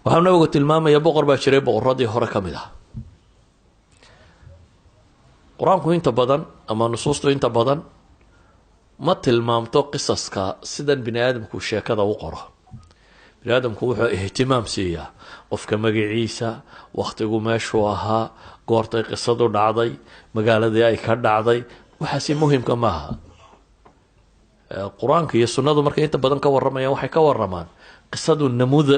Waxau nabigu tilmaamaya boqor baa jiray boqoradii hore ka mid ah. Qur-aanku inta badan ama nusuustu inta badan ma tilmaamto qisaska sidan bini aadamku sheekada u qoro. Bini aadamku wuxuu ihtimaam siiyaa qofka magaciisa, wakhtigu meeshuu ahaa, goortay qisadu dhacday, magaaladii ay ka dhacday. Waxaasi muhimka maaha. Qur-aanka iyo sunnadu markay inta badan ka warramayaan, waxay ka warramaan qisadu namuuda,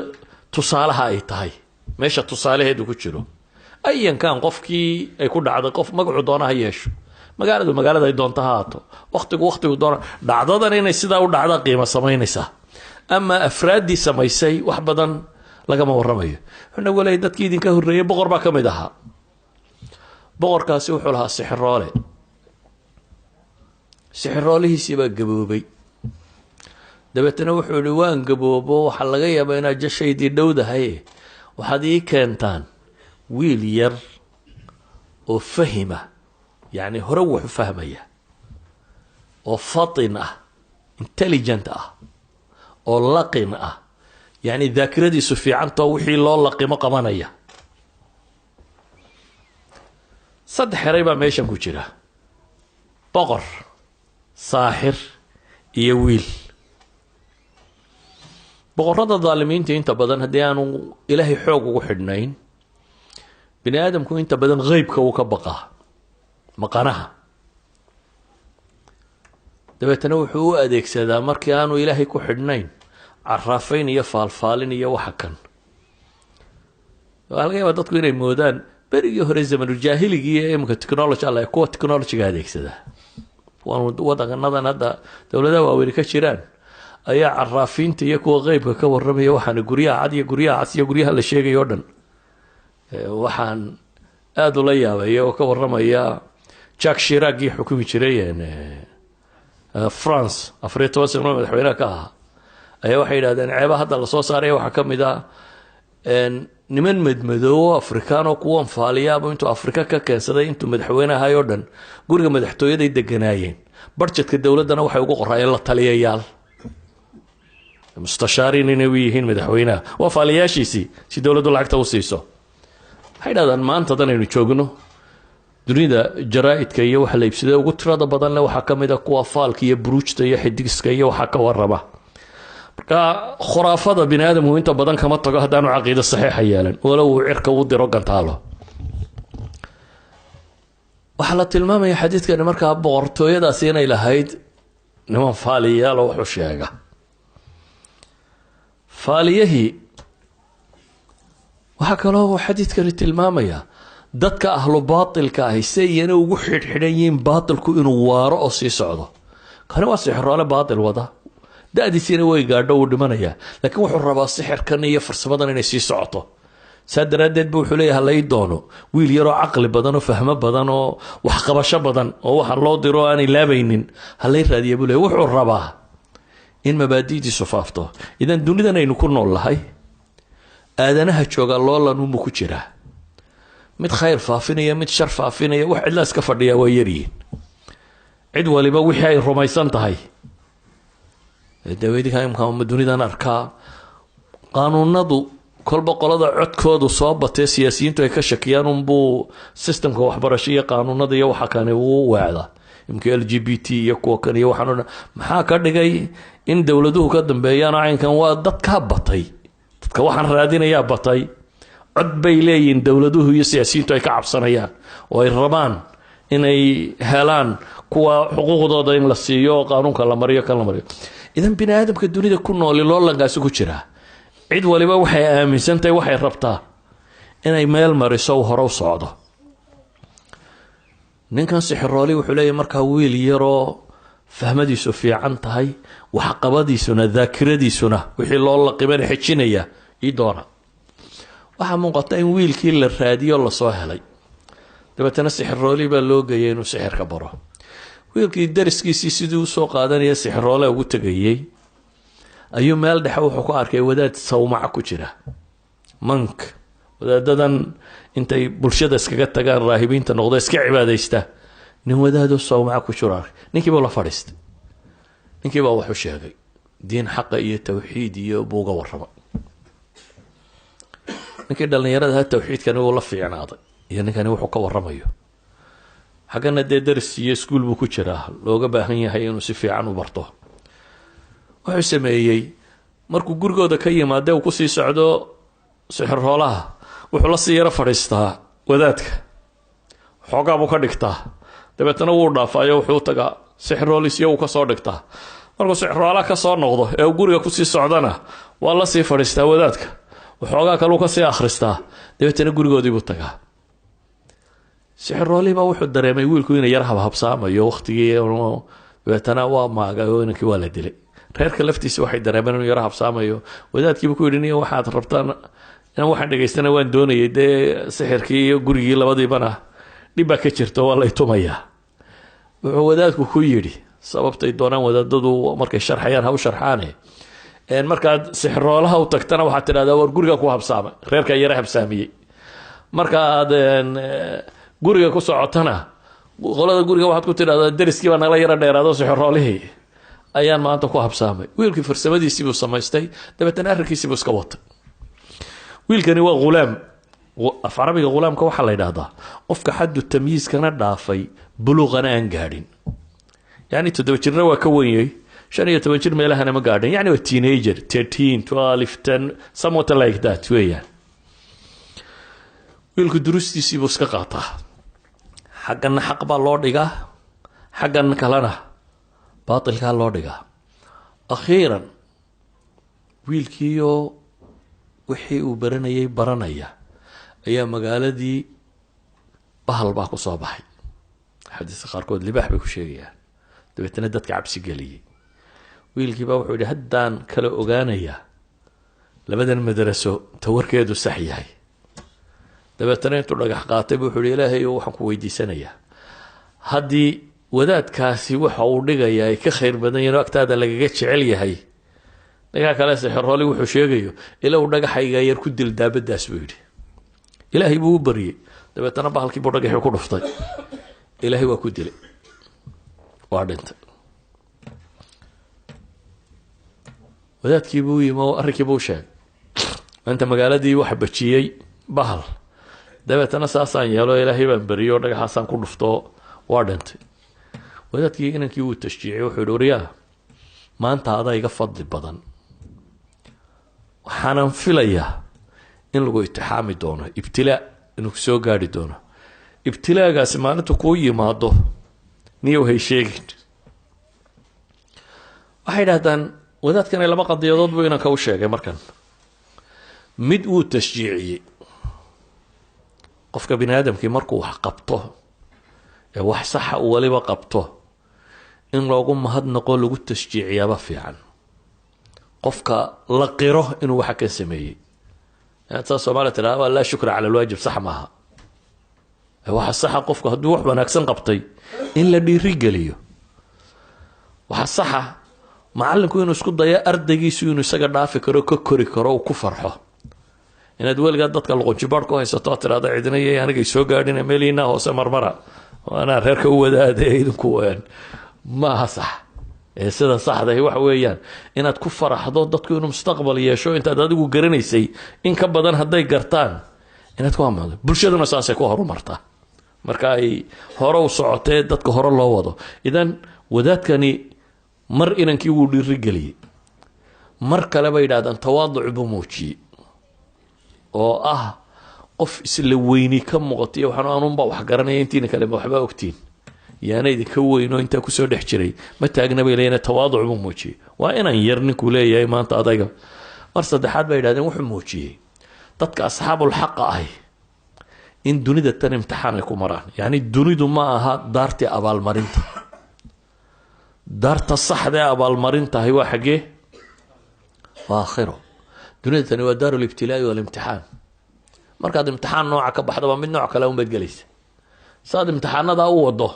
tusaalaha ay tahay, meesha tusaalaheedu ku jiro. Ayankan qofkii ay ku dhacday, qof magacu doona ha yeesho, magaaladu magaalada ay doonto ha haato, wakhtigu wakhtigu doona, dhacdadan inay sidaa u dhacda qiimo samaynaysaa. Ama afraaddii samaysay wax badan lagama warramayo. Wuxuu nagu leeyay dadkii idinka horreeyey boqor baa ka mid ahaa. Boqorkaasi wuxuu lahaa sixiroole. Sixiroolihiisii baa gaboobay. Dabeetana wuxuu yihi: "Waan gaboobo, waxaa laga yaabaa inaad jashaydii dhowdahay. Waxaad ii keentaan wiil yar oo fahima, yacni hore wuxu fahmaya, oo fatin ah, intelligent ah, oo laqin ah, yacni daakiradiisu fiicantao wixii loo laqimo qabanaya." Saddex eray baa meeshan ku jira: boqor, saaxir iyo wiil. Boqorrada daalimiinta inta badan, haddii aanu Ilaahay xoog ugu xidhnayn, bini aadamku inta badan qeybka uu ka baqaa, maqanaha. Dabeetana wuxuu u adeegsadaa, markii aanu Ilaahay ku xidhnayn, caraafayn iyo faalfaalin iyo waxa kan. Waxaa laga yaabaa dadku inay moodaan berigii hore, zamanuljaahiligii, iyo iminka technology alla kuwa technologyga adeegsadaa. Kuwan wadanadan hadda dowladaha waaweyni ka jiraan ayaa caraafiinta iyo kuwa qeybka ka warramaya. Waxaana guryaha cad iyo guryaha cas iyo guryaha la sheegay o dhan, waxaan aada ula yaabay iyagoo ka warramaya Jacques Chiracgii xukumi jiray France, 14 sano madaxweyneha ka ahaa, ayaa waxay yidhahdeen ceeba hadda lasoo saaraya waxaa ka mid ah niman madmadoowo Afrikaan oo kuwan faaliyaaba intuu Afrika ka keensaday. Intuu madaxweyne ahay oo dhan guriga madaxtooyaday deganaayeen, budgetka dowladdana waxay ugu qoraayeen la taliyayaal, mustashaariin inay u yihiin madaxweynaha, waa faaliyaashiisii, si dowladdu lacagta u siiso. Waxay dhahdaan maantadan aynu joogno dunida jaraa-idka iyo waxa la iibsadee ugu tirada badan le waxaa ka mid a kuwa faalka iyo buruujta iyo xidigiska iyo waxaa ka warrama. Marka khuraafada bini aadamku inta badan kama tago haddaanu caqiido saxiixa yeelan, walow uu cirka u diro gantaalo. Waxaa la tilmaamaya xadiidkani markaa boqortooyadaasi inay lahayd niman faaliyaalo wuxuu sheega. Faaliyahii waxaa kaloo xadiidkani tilmaamaya dadka ahlu baatilka ahi si iyana ugu xidhxidhan yihiin baatilku inuu waaro oo sii socdo. Kani waa sixiroole baatil wada, da-diisiina way gaadho, wuu dhimanayaa, laakiin wuxuu rabaa sixirkan iyo farsamadan inay sii socoto. Saa daraaddeed bu wuxuu leeyahay halay doono wiil yaroo caqli badan oo fahmo badan oo waxqabasho badan oo waxa loo diro aanay laabaynin halay raadiya buu leeyahy. Wuxuu rabaa in mabaadi'diisu faafto. Idan dunidan aynu ku nool lahay, aadanaha jooga loolanunbuu ku jiraa: mid khayr faafinaya, mid shar faafinaya. Wax cidla iska fadhiyaa waa yaryihiin. Cid waliba wixii ay rumaysan tahay daweydinka imka dunidan arkaa, qaanuunadu kolba qolada codkoodu soo batee siyaasiyiintu ay ka shakiyaan unbuu systemka waxbarasho iyo qaanuunada iyo waxa kani uu weecda. Imka LGBT iyo kuwa kan iyo waxaan o dhan maxaa ka dhigay in dowladuhu ka dambeeyaan caynkan? Waa dadkaa batay, dadka waxaan raadinayaa batay. Cod bay leeyihiin dowladuhu iyo siyaasiyiintu ay ka cabsanayaan oo ay rabaan inay helaan kuwa xuquuqdooda in la siiyo oo qaanuunka la mariyo, kan la mariyo. Idan bini aadamka dunida ku nooli loolankaasi ku jiraa. Cid waliba waxay aaminsantahay waxay rabtaa inay meel mariso, u hore u socdo. Ninkan sixirooli wuxuu leeyahy markaa wiil yaroo fahmadiisu fiican tahay, waxqabadiisuna, daakiradiisuna, wixii loo laqibana xejinaya ii doona. Waxaa muuqata in wiilkii la raadiyo, lasoo helay. Dabeetana sixirooli baa loo geeyay inuu sixirka baro. Wiilkii dariskiisii sidii usoo qaadanaya sixiroole ugu tegayey ayuu meel dhexe wuxuu ku arkay wadaad sawmaca ku jira, monk, wadaadadan intay bulshada iskaga tagaan raahibiinta noqdo, iska cibaadaysta. Nin wadaadoo sawmaca ku jiro arkay. Ninkii buu la fadhiistay. Ninkii baa waxu sheegay diin xaqa iyo tawxiid iyo buuga warrama. Ninkii dhallinyarada ha tawxiidkani wuu la fiicnaaday iyo ninkani wuxuu ka waramayo. Xaggana dee daris iyo iskuul buu ku jiraa, looga baahan yahay inuu si fiican u barto. Wuxuu sameeyey, markuu gurigooda ka yimaadee uu kusii socdo sixiroolaha, wuxuu la sii yaro fadhiistaa wadaadka, xoogaa buu ka dhigtaa, dabeetana wuu dhaafaayo, wuxuu tagaa sixiroolisiyo uu kasoo dhigtaa. Markuu sixiroolaha kasoo noqdo ee uu guriga kusii socdana, waa la sii fadhiistaa wadaadka, waxoogaa kaluu kasii akhristaa, dabeetana gurigoodiibuu tagaa. Sixiroolihii baa wuxuu dareemay wiilku inay yar habhabsaamayo waqtigii, dabeetana waa maagay oo inankii waa la dilay. Reerka laftiisa waxay dareemeen inuu yaro habsaamayo. Wadaadkiiba ku yidhi, niyo waxaad rabtaan inaan waxaan dhegaystana waan doonayay, dee sixirkii iyo gurigii labadiibana dhib baa ka jirta, waa lay tumayaa. Wuxuu wadaadku ku yidhi, sababtay doonaan wadaadadu markay sharxayaan ha u sharxaane, markaad sixiroolaha u tagtana waxaad tidhahdaa, war guriga ku habsaamay, reerkaa yara habsaamiyey. Marka aad guriga ku socotana, qolada guriga waxaad ku tidhahdaa, deriskii baa nala yaro dheeraado, sixiroolihii ayaan maanta ku habsaamay. Wiilkii farsamadiisii buu samaystay, dabeetana arrinkiisii buu iska watay. Wiilkani waa ghulaam. Af Carabiga ghulaamka waxaa la yidhaahdaa qofka xaddu tamyiiskana dhaafay, buluuqana aan gaadhin. Yani 7 jirna waa ka wenyey, 15 jir meelahana ma gaadhin, yani waa teenager, 13, 12, 10, somewhat like that weeyaan. Wiilku durustiisii buu iska qaataa, xaggana xaq baa loo dhigaa, xaggan kalena baatilkaa loo dhigaa. Akhiiran wiilkiioo wixii uu baranayay baranaya ayaa magaaladii bahal baa ku soo baxay. Xadiiska qaarkood libaax bay ku sheegayaan. Dabeetana dadka cabsi geliyey. Wiilkii baa wuxuu yihi, haddaan kala ogaanayaa labadan madraso tawarkeedu sax yahay. Dabeetana intuu dhagax qaatay bu wuxuu yihi, Ilaahay waxaan ku weydiisanayaa, haddii wadaadkaasi waxa uu dhigayaa ay ka khayr badan yahin oo agtaada lagaga jecel yahay ninkaa kale sixirooli wuxuu sheegayo, ila uu dhagaxayga yar ku dil daabadaas, buu yidhi. Ilaahay buu u baryey, dabeetana bahalkii buu dhagaxii ku dhuftay. Ilaahay waa ku dilay, waa dhintay. Wadaadkii buu yimi oo arrinkii buu sheegay, maanta magaaladii waxa bajiyey bahal, dabeetana saasaan yeelo, Ilaahay baan beriyo, dhagaxaasaan ku dhufto, waa dhintay. Wadaadkii inankii wuu tashjiiciyey, wuxuu yihi, waryaa, maanta adaa iga fadli badan, waxaanan filayaa in lagu itixaami doono, ibtilaa inuu kusoo gaari doono. Ibtilaagaasi maalintu kuu yimaado, niyow hay sheegin. Waxay idhahdaan wadaadkani laba qadiyadood buu inanka u sheegay. Markan mid wuu tashjiiciyey. Qofka bini aadamkii markuu wax qabto ee wax saxa uu waliba qabto, in loogu mahadnaqo, lagu tashjiiciyaaba fiican, qofka la qiro inuu waxa kan sameeyey. Saa Soomaliya tidhahda, laa shukra cala alwaajib, sax maaha. Waxa saxa, qofku hadduu wax wanaagsan qabtay, in la dhiirigeliyo. Waxa saxa macallinku inuu isku dayo ardaygiisu inuu isaga dhaafi karo, ka kori karo, uu ku farxo. Inaad weligaa dadka luqunjibaad ku haysato oo tidhahda, cidina iyo anigay soo gaadhin, meelihiinaa hoose marmara, anaa reerka u wadaade idinku, maaha sax. Ee sida saxdahi waxa weeyaan inaad ku faraxdo dadku inuu mustaqbal yeesho, intaad adigu garanaysay in ka badan hadday gartaan inaad ku amaado. Bulshaduna saasay ku horumartaa marka ay hore u socotee dadka hore loo wado. Idan wadaadkani mar inankii wuu dhiirigeliyey, mar kale bay yidhahdaan tawaaduc buu muujiyey, oo ah qof isla weyni ka muuqatay. Waxaan anunbaa wax garanaya, intiina kale ma waxbaa ogtiin, yaana idinka weyno intaa kusoo dhex jiray ma taagna, bay leeyihin. Tawaaduc buu muujiyey, waa inan yar ninkuu leeyahay maanta adayga. Mar saddexaad bay yidhahdeen wuxuu muujiyey dadka asxaabulxaqa ahi in dunida tan imtixaan ay ku maraan. Yacni dunidu ma aha daartii abaalmarinta. Daarta saxda ee abaalmarintahay waa xaggee? Waa aakhiro. Dunida tani waa daaru libtilaa'i walimtixaan. Markaad imtixaan nooca ka baxdaba, mid nooc kale unbaad gelaysa. Saad imtixaanadaa u wado,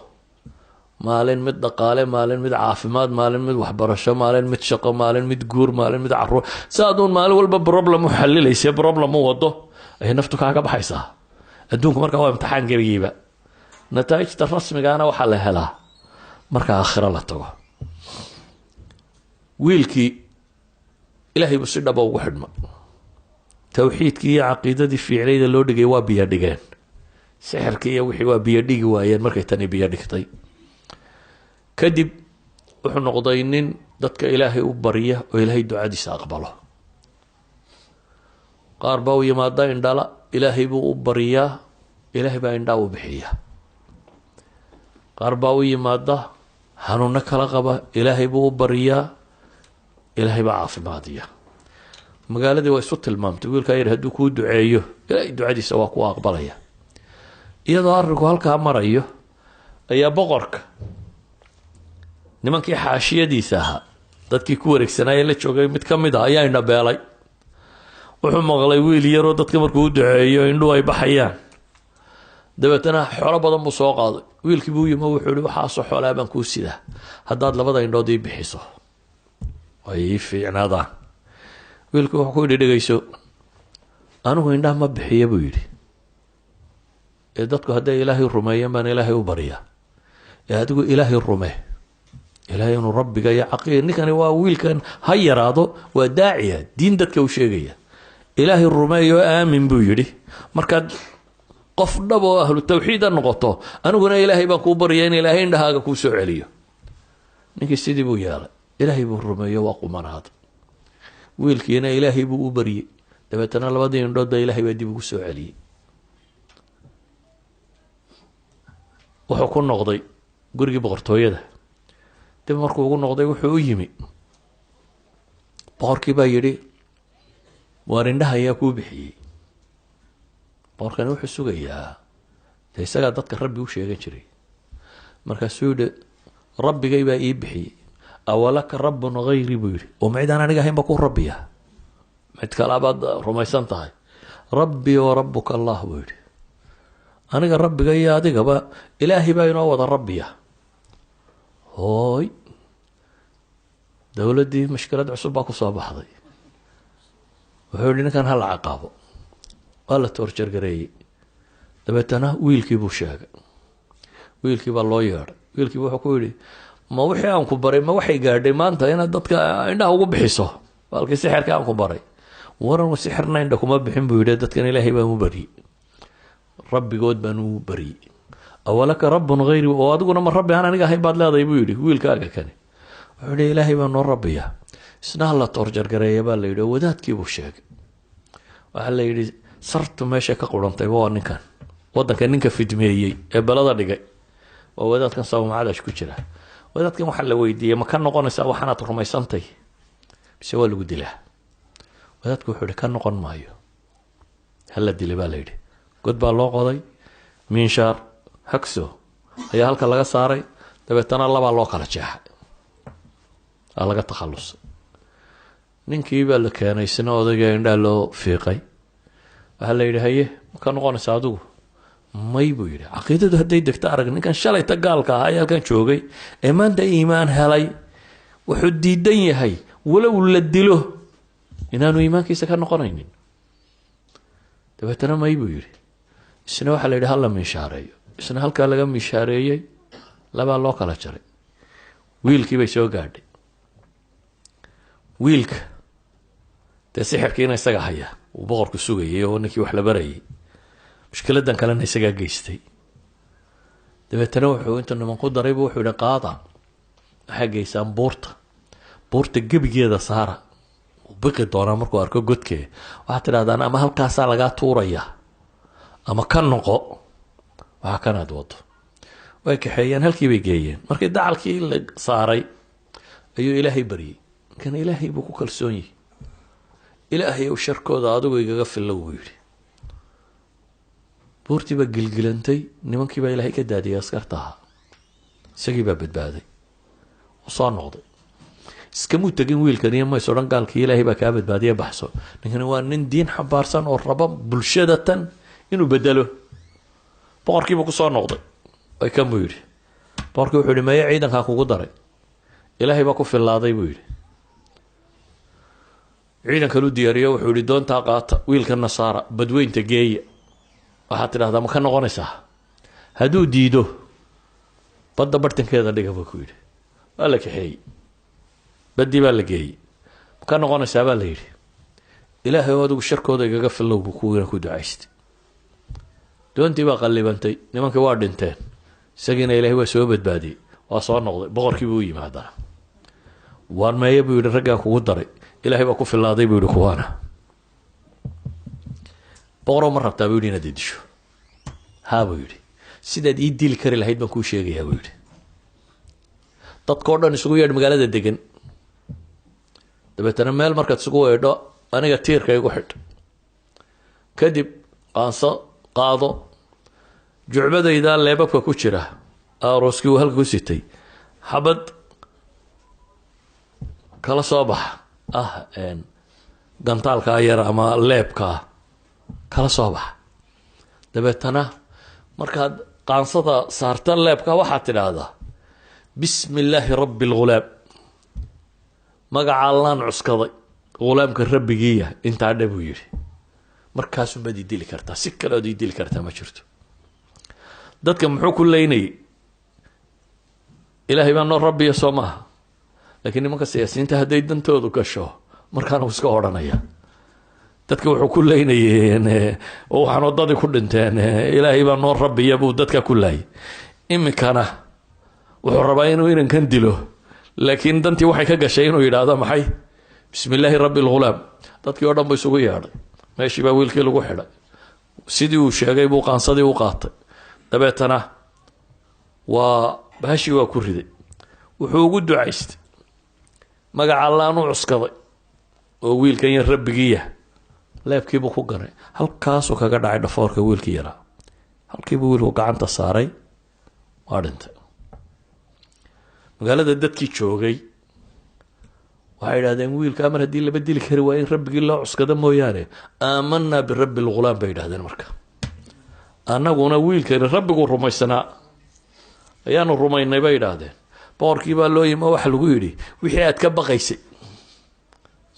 maalin mid dhaqaale, maalin mid caafimaad, maalin mid waxbarasho, maalin mid shaqo, maalin mid guur, maalin mid caruur, si aduun maalin walba problem u xalilaysa, problem u wado, ayay naftu kaaga baxaysaa. Adduunku markaa waa imtixaan gebigiiba. Nataa'ijta rasmigaana waxaa la helaa marka aakhiro la tago. Wiilkii Ilaahay buu si dhaba ugu xidhma. Tawxiidkii iyo caqiidadii fiicnayda loo dhigay waa biyo dhigeen, sixirkii iyo wixii waa biyo dhigi waayeen. Markay tani biyo dhigtay kadib, wuxuu noqday nin dadka Ilaahay u barya oo Ilaahay ducadiisa aqbalo. Qaar baa u yimaada indhala, Ilaahay buu u baryaa, Ilaahay baa indhaa u bixiya. Qaar baa u yimaada xanuuno kala qaba, Ilaahay buu u baryaa, Ilaahay baa caafimaadiya. Magaaladii waa isu tilmaamtay, wiilkaa yar hadduu kuu duceeyo, Ilaahay ducadiisa waa kuwa aqbalaya. Iyadoo arrinku halkaa marayo ayaa boqorka nimankii xaashiyadiisa ahaa, dadkii ku wareegsanaayee la joogay, mid ka mid ah ayaa indhabeelay. Wuxuu maqlay wiil yaroo dadka markuu u duceeyo indhuhu ay baxayaan. Dabeetana xoolo badan buu soo qaaday. Wiilkii buu yimi, wuxuu yihi: "Waxaasoo xoolaa baan kuu sidaa haddaad labada indhood ii bixiso, ay ii fiicnaadaan." Wiilkii wuxuu ku yidhi: "Dhegeyso, anigu indhaha ma bixiya," buu yidhi, "ee dadku hadday Ilaahay rumeeyeen baan Ilaahay u baryaa, ee adigu Ilaahay rumee, Ilahay inuu rabbiga iyo caqi." Ninkani waa wiilkan, ha yaraado, waa daaciya, diin dadka u sheegaya. "Ilaahay rumeeyo, aamin," buu yidhi, "markaad qof dhab oo ahlu tawxiida noqoto, aniguna Ilaahay baan kuu barya in Ilaahay indhahaaga kuu soo celiyo." Ninkii sidii buu yeelay, Ilaahay buu rumeeyo, waa qumanaaday. Wiilkiina Ilaahay buu u baryey, dabeetana labadii indhood baa Ilahay baa dib ugu soo celiyey. Wuxuu ku noqday gurigii boqortooyada. Dib markuu ugu noqday, wuxuu u yimi boqorkii baa yidhi: "Waar, indhaha ayaa kuu bixiyey?" Boqorkani wuxuu sugayaa dee, isagaa dadka rabbi u sheegan jiray. Markaasuu yihi: "Rabbigay baa ii bixiyey." "أولك رب غيري?" buu yidhi. "Oo ma cid aan aniga ahayn ba kuu rabbiya? Mid kalaabaad rumaysan tahay?" "ربي وربك الله," buu yidhi. "Aniga rabbiga iyo adigaba Ilaahay baa inoo wada rabbiya." Hooy, dowladdii mashkilad cusub baa kusoo baxday. Wuxuu yihi: "Ninkan hala caqaabo." Waa la torture-gareeyey. Dabeetana wiilkii buu sheegay, wiilkii baa loo yeedhay. Wiilkiiba wuxuu ku yidhi: "Ma wixii aan ku baray, ma waxay gaadhay maanta inaad dadka indhaha ugu bixiso baalkii sixirka aan ku baray?" "Waran, sixirna indha kuma bixin," buu yidhi, "dadkan Ilaahay baan u baryey, rabbigood baan u baryey." "أولك رب غيري?" "Oo adiguna ma rabbi aan aniga ahayn baad leedahay?" buu yidhi. Wiilkaaga kani wuxuu yihi: "Ilaahay baa noo rabbiya." Isna hala torture-gareeya baa la yidhi, oo wadaadkii buu sheegay. Waxaa la yidhi: "Sartu meesha ka qurantayba waa ninkan, waddanka ninka fidmeeyey ee belada dhigay waa wadaadkan sawmacadash ku jira." Wadaadkan waxaa la weydiiyey: "Ma ka noqonaysaa waxaanaad rumaysantay, mise waa lagu dilaa?" Wadaadku wuxuu yihi: "Ka noqon maayo, hala dilay," baa la yidhi. God baa loo qoday, miinshaar hagso ayaa halka laga saaray, dabeetana labaa loo kala jeexay, aa laga takhalusay. Ninkii baa la keenay, isna odayga indhaa loo fiiqay. Waxaa la yidhi: "Haye, ma ka noqonaysa adigu?" "May," buu yidhi. Caqiidadu hadday degto, arag ninkan shalayta gaalka ahaa ee halkan joogay ee maanta iimaan helay, wuxuu diidan yahay walow la dilo inaanu iimaankiisa ka noqonaynin. Dabeetana "May," buu yidhi. Isna waxaa la yidhi: "Hala miishaareeyo." Isna halkaa laga miishaareeyey, labaa loo kala jaray. Wiilkii bay soo gaadhay. Wiilka dee sixirkiina isaga haya uu boqorku sugayay oo ninkii wax la barayay, mushkiladan kalena isagaa geystay. Dabeetana wuxuu intuu nimanku daraybu wuxuu yihi: "Qaada, waxaa geysaan buurta, buurta gebigeeda saara, wuu biqi doonaa markuu arko godkee. Waxaad tidhahdaan ama halkaasaa lagaa tuuraya ama ka noqo waxaa kanaad wado." Way kaxeeyeen, halkii bay geeyeen. Markii dacalkii la saaray ayuu Ilaahay baryey. Kan Ilaahay buu ku kalsoon yahay. "Ilaahay ow, sharkooda adigu igaga fillo," buu yidhi. Buurtii baa gilgilantay, nimankii baa Ilaahay ka daadiyay askarta ahaa, isagii baa badbaaday, uu soo noqday. Iskamuu tegin wiilkan iyo mays odhan gaalkii Ilaahay baa kaa badbaadiya, baxso. Ninkani waa nin diin xambaarsan oo raba bulshada tan inuu bedelo. Boqorkiibuu kusoo noqday. Way kan, buu yidhi. Boqorkii wuxuu yihi: "Meye ciidankaa kugu daray?" "Ilaahay baa ku fillaaday," buu yidhi. Ciidan kalu diyaariyo, wuxuu yihi: "Doontaa qaata, wiilka nasaara badweynta geeya. Waxaad tidhahdaa ma ka noqonaysaa? Hadduu diido, badda bartankeeda dhiga," buu ku yidhi. Waa la kaxeeyey, baddii baa la geeyey. "Ma ka noqonaysaa?" baa la yidhi. Ilaahay oo adigu sharkooda igaga fillow buu kuwiina ku ducaystay. Doontii baa qallibantay, nimankii waa dhinteen, isagiina Ilaahay waa soo badbaadiyey, waa soo noqday. Boqorkii buu u yimi haddana. "Waan meeye?" buu yidhi, "raggaan kugu daray?" "Ilaahay baa ku filaaday," buu yidhi, "kuwaana." "Boqorow, ma rabtaa," buu yidhi, "inaad i disho?" "Haa," buu yidhi. "Sidaad ii dili kari lahayd baan kuu sheegayaa," buu yidhi. "Dadkao dhan isugu yeedh magaalada degan. Dabeetana meel markaad isugu yeedho, aniga tiirka igu xidh. Kadib qaanso qaado, jucbadaydaa leebabka ku jira," arooskii uu halka ku sitay, "xabad kala soo bax ah, gantaalkaa yar ama leebkaa kala soo bax. Dabeetana markaad qaansada saarta leebka, waxaad tidhaahdaa: 'Bismi illaahi rabbi alghulaam, magaca Allaan cuskaday, ghulaamka rabbigiiya.' Intaa dhe," buu yidhi. "Markaasunbaad ii dili kartaa. Si kale ood ii dili kartaa ma jirto." Dadka muxuu ku leynayay? Ilaahay baa noo rabbiya, soo maaha? Laakiin nimanka siyaasiyiinta hadday dantoodu gasho, markaana uu iska odhanaya. Dadka wuxuu ku leynayeen oo waxaan waddadii ku dhinteen, "Ilaahay baa noo rabbiya," buu dadka ku laayay. Iminkana wuxuu rabaa inuu inankan dilo, laakiin dantii waxay ka gashay inuu yidhaahdo maxay? "Bismi illaahi rabbi alghulaam." Dadkii oo dhan bu isugu yeedhay. Meeshii baa wiilkii lagu xidhay. Sidii uu sheegay buu qaansadii u qaatay. Dabeetana waa bahashii waa ku riday. Wuxuu ugu ducaystay magaca Allaan u cuskaday oo wiilkan yar rabbigiiya. Leebkiibuu ku ganay, halkaasuu kaga dhacay dhafoorka wiilkii yaraa. Halkiibuu wiilku gacanta saaray, waa dhintay. Magaalada dadkii joogay waxay yidhahdeen, "Wiilkaa mar haddii laba dili kari waa in rabbigii loo cuskado mooyaane, aamanaa birabbi alghulaam," bay yidhahdeen. "Marka annaguna wiilkani rabbiguu rumaysanaa ayaanu rumaynay," bay yidhaahdeen. Boqorkii baa loo yimi oo waxa lagu yidhi, "Wixii aad ka baqaysay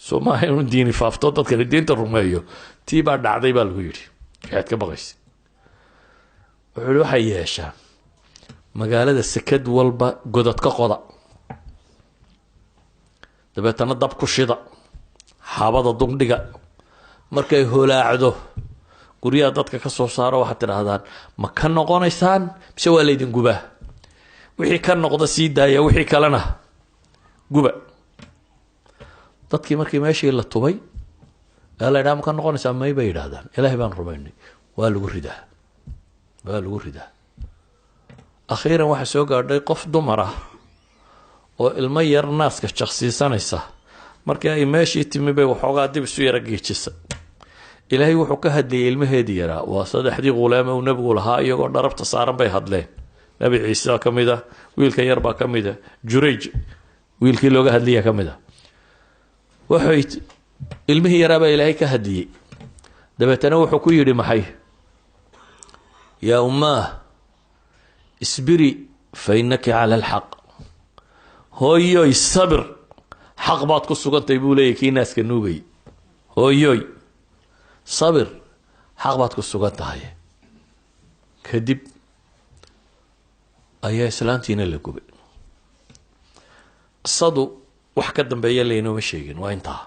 soo maaha inuu diini faafto, dadkani diinta rumeeyo? Tii baa dhacday," baa lagu yidhi. "Wixii aad ka baqaysay." Wuxuu yihi, "Waxay yeeshaan magaalada sekad walba godad ka qoda, dabeetana dab ku shida, xaabada dundhiga. Markay holaacdo, guryaha dadka ka soo saaro. Waxaad tidhaahdaan: 'Ma ka noqonaysaan mise waa laydin gubaa?' Wixii ka noqda sii daaya, wixii kalena guba." Dadkii markii meeshii la tubay ee la ydhaha, "Ma ka noqonaysaa?" "May," bay yidhahdaan, "Ilaahay baan rumaynay." Waa lagu ridaa, waa lagu ridaa. Akhiiran waxaa soo gaadhay qof dumar ah oo ilmo yar naaska jaqsiisanaysa. Markii ay meeshii timi bay waxoogaa dib isu yara geejisa. Ilaahay wuxuu ka hadlayay ilmaheedii yaraa. Waa saddexdii ghulaame uu Nebigu lahaa. Iyagoo dharabta saaran bay hadleen. Nebi Ciise ka mid a, wiilka yar baa ka mid a, Jurayj wiilkii looga hadlaya ka mid a. Waxay ilmihii yaraa baa Ilaahay ka hadliyey. Dabeetana wuxuu ku yidhi maxay? "Yaa ummaah, isbiri fa innaki cala alxaq." "Hooyoy, sabir, xaq baad ku sugantahay," buu leeyahy kii naaska nuugay. "Hooyoy, sabir, xaq baad ku sugan tahay." Kadib ayaa islaantiina la gubay. Qisadu wax ka dambeeya laynooma sheegin, waa intaa.